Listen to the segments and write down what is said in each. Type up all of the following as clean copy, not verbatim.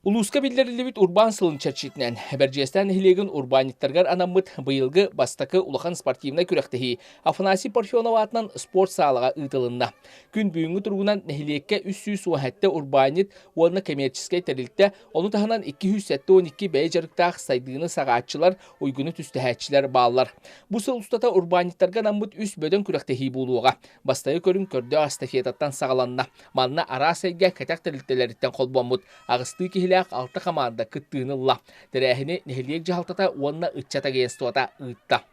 Улууска биллэриллибит урбаан сылын чэрчитинэн, Бэрдьигэстээн нэһилиэгин урбаанньыттарыгар анаммыт быйылгы бастакы улахан спортивнай күрэхтэһии Афанасий Парфенов аатынан спорт саалаҕа ыытылынна. Күн бүгүҥҥү туругунан нэһилиэккэ 317 урбаанньыт уонна коммерческай тэрилтэ, ону таһынан 272 бэйэ дьарыктаах сайдыыны саҕааччылар, уйгуну түстэһээччилэр бааллар. Бу сыл устата урбаанньыттарга анаммыт үс бөдөҥ күрэхтэһии буолуоҕа. Бастакы көрүҥ көрдөөх эстафетаттан саҕаланна. Манна араас эйгэ кэтэх тэрилтэлэриттэн холбоммут аҕыстыы киһилээх алта хамаанда кыттыыны ылла. Тэрээһини нэһилиэк дьаһалтата уонна ыччат агентствота ыытта.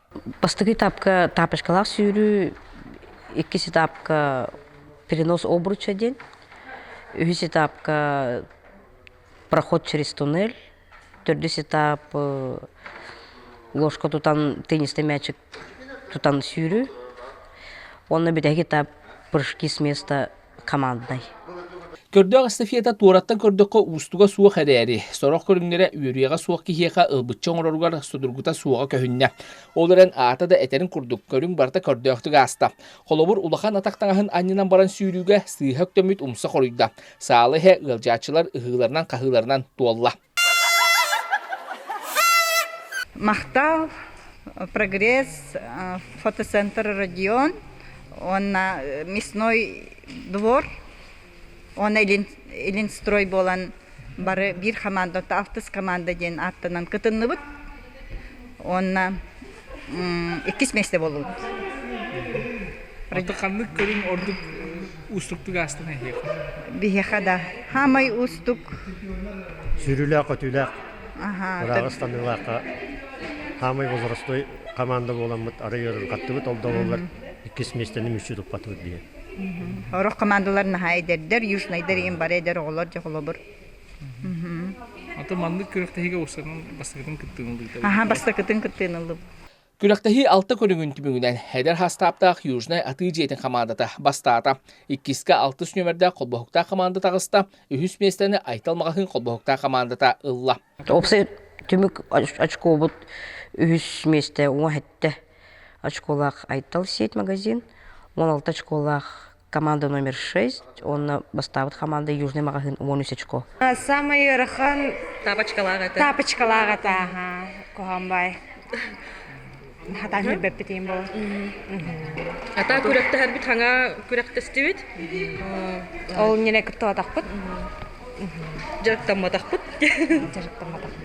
Бастакы этапка тапочкалаах сүүрүү, иккис этапка перенос обруча диэн, үһүс этапка проход через туннель, төрдүс этап ложка тутан теннистэй мячик тутан сүүрүү, уонна бүтэһик этап прыжки с места команднай. Көрдөөх эстафета туораттан көрдөххө уустуга суох эрээри, сорох көрүҥнэрэ үөрүйэҕэ суох киһиэхэ ылбычча оҥороругар судургута суоҕа көһүннэ. Ол эрэн аата да этэрин курдук, көрүҥ барыта көрдөөхтүк ааста. Холобур, улахан атах таҥаһын анньынан баран сүүрүүгэ сыыһа үктэммит умса хоруйда. Саала иһэ ыалдьааччылар ыһыыларынан-хаһыыларынан туолла. Махтал, Прогресс, фотоцентр Родион уонна Мясной двор уонна Илинстрой буолан бары биир команда, алтыс команда диэн ааттанан кытынныбыт уонна иккис миэстэ буоллубут. Ордук ханнык көрүҥ ордук уустуктук аастын эһиэхэ? Биһиэхэ да хаамай уустук. Сүүрүүлээх-көтүүлээх, ырааҕы ыстаныылаахха хаамай возрастной команда буоламмыт арый ыарырҕаттыбыт, ол да буоллар иккис миэстэни мүччү туппатыбыт биһи. Орох командалар наһаа эдэрдэр, южнайдар иһин бары эдэр оҕолор дьэ холобур. Аты маннык күрэхтэһиигэ устатын бастакытын кыттыыны ыллыгыт. Аха, бастакытын кыттыыны ыллыбыт. Күрэхтэһии алта көрүҥүн түмүгүнэн эдэр хастааптаах Южнай атыы дьиэтин хамаандата бастаата. Иккискэ алтыс нүөмэрдээх холбоһуктаах хамаанда таҕыста, үһүс миэстэни Айтал маҕаһыын холбоһуктаах хамаандата ылла. Уопсай түмүк очкобут үһүс миэстэ уҥа сэттэ очколаах Айтал сеть магазин, 16 очколаах команда номер 6 уонна бастаабыт команда Южный маҕаһыын 13 очко. Самый ыарахан Тапочкалаах этэ. Тапочкалаах этэ, аха. Куһаҕан Хатаан билбэппитин буолар. Ата күрэхтэһэрбит хаҥа күрэхтэстибит. Ол ньине кыттыбатахпыт. Дьарыктамматахпыт. Дьарыктамматахпыт.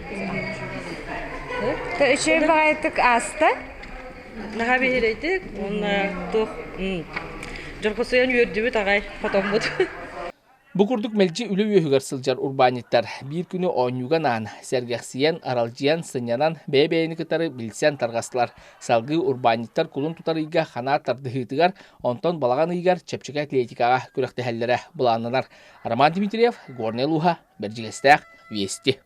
Үчүгэй баҕайытык ааста. Наһаа биһирэйдик уонна туох дьорҕосуйан үөрдүбүт аҕай хотоммут. Бу курдук мэлдьи үлэ үөһүгэр сылдьар урбаанньыттар биир күнү оонньууга анаан, сэргэхсийэн, аралдьыйан, сынньанан, бэйэ-бэйэни кытары билсэн тарҕастылар. Салгыы урбаанньыттар кулун тутар ыйга ханаат тардыһыытыгар, онтон балаҕан ыйыгар чэпчэки атлетикаҕа күрэхтэһэллэрэ былааннанар. Роман Дмитриев, Горнай улууһа, Бэрдьигэстээх, Вести.